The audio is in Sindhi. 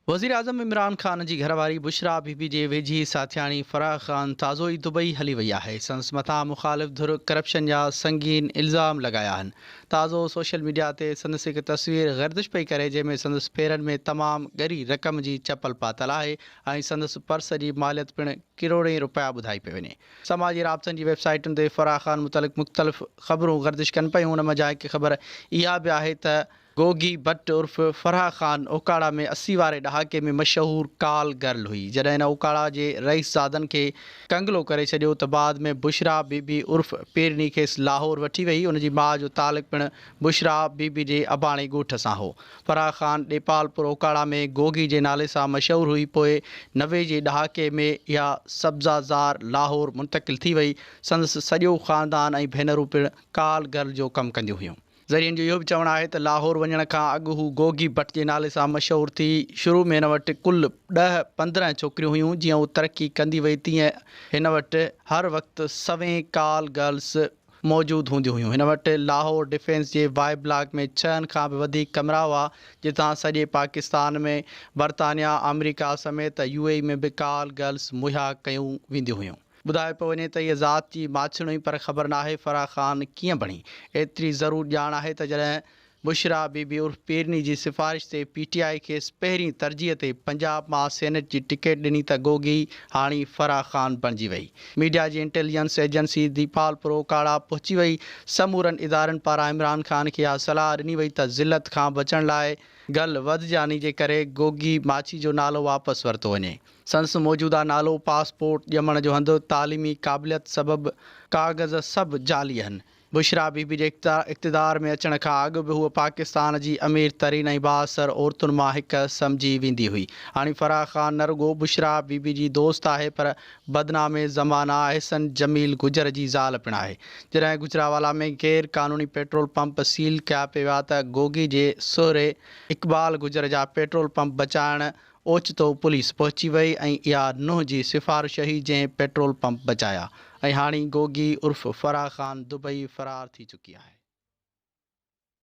وزيراعظم عمران خان جي گهرواري بشريٰ بي بي جي ويجهي ساٿياڻي فرح خان تازو ئي دبئي هلي وئي آهي. سندس مٿان مخالف ڌر ڪرپشن جا سنگين الزام لڳايا آهن. تازو سوشل ميڊيا تي سندس هڪ تصوير گردش پئي ڪري جنهن ۾ سندس پيرن ۾ تمام ڳري رقم جي چپل پاتل آهي ۽ سندس پرس جي ماليت پڻ ڪروڙين رپيا ٻڌائي پئي وڃي. سماجي رابطن جي ويب سائيٽن تي فرح خان متعلق مختلف خبرون گردش ڪن پيون ان منجهان هڪ خبر اها به آهي ته گوگي بٽ عرف فرح خان اوڪاڙا ۾ 80 واري ڏهاڪي ۾ مشهور ڪال گرل هئي. جڏهن هن اوڪاڙا جي رئيس زادن کي ڪنگلو ڪري ڇڏيو ته بعد ۾ بشريٰ بي بي عرف پيرني کيس لاهور وٺي وئي. ان جي ماء جو تعلق پڻ بشريٰ بي بي جي اباڻي ڳوٺ سان هو. فرح خان ڏيپالپور اوڪاڙا ۾ گوگي جي نالي سان مشهور هئي پوء 90 جي ڏهاڪي ۾ اها سبزه زار لاهور منتقل ٿي وئي. سندس سڄو خاندان ۽ ڀينرون پڻ ڪال گرل جو ڪم ڪنديون هيون. ذريعن جو اهو به چوڻ آهي ته لاهور وڃڻ کان اڳ هو گوگي بٽ جي نالي سان مشهور ٿي. شروع ۾ هن وٽ ڪل ڏهه 15 ڇوڪريون هيون. جيئن هو ترقي ڪندي وئي تيئن هن وٽ هر وقت سوين ڪال گرلز موجود هونديون هيون. هن وٽ لاهور ڊفينس جي وائي بلاڪ ۾ ڇهن کان به وڌيڪ ڪمرا هئا جتان سڄي پاڪستان ۾ برطانيا، آمريڪا سميت يو اي اي ۾ به ڪال گرلز مهيا ڪيون وينديون هيون. ٻڌايو پيو وڃي ته هيء ذات جي ماڇڻ هئي پر خبر ناهي فرح خان ڪيئن بڻي. ايتري ضرور ڄاڻ آهي ته جڏهن بشريٰ بي بي عرف پيرني جي سفارش تي پي ٽي آء کيس پهرين ترجيح تي پنجاب مان سينيٽ جي ٽڪيٽ ڏني ته گوگي هاڻي فرح خان بڻجي وئي. ميڊيا جي انٽيليجنس ايجنسي ديپالپور اوڪاڙا پهچي وئي. سمورن ادارن پاران عمران خان کي اها صلاح ڏني وئي ته ذلت کان بچڻ لاء گل وڌجاني جي ڪري گوگي ماڇي جو نالو واپس ورتو وڃي. سندس موجوده نالو، پاسپورٽ، ڄمڻ جو هنڌ، تعليمي قابليت سبب ڪاغذ سڀ جعلي اهن. بشريٰ بي بي جي اقتدار ۾ اچڻ کان اڳ به هوء پاڪستان جي امير ترين ۽ بااثر عورتن مان هڪ سمجهي ويندي هئي. هاڻي فرح خان نه رڳو بشريٰ بي بي جي دوست آهي پر بدنام زمانه احسن جميل گجر جي زال پڻ آهي. جڏهن گجرانوالا ۾ غير قانوني پيٽرول پمپ سيل ڪيا پئي ويا ته گوگي جي سهري اقبال گجر جا پيٽرول پمپ بچائڻ اوچتو پوليس پهچي وئي ۽ اها نونهن جي سفارش هئي جنهن پيٽرول پمپ بچايا ۽ هاڻي گوگي عرف فرح خان دبئي فرار ٿي چڪي آهي.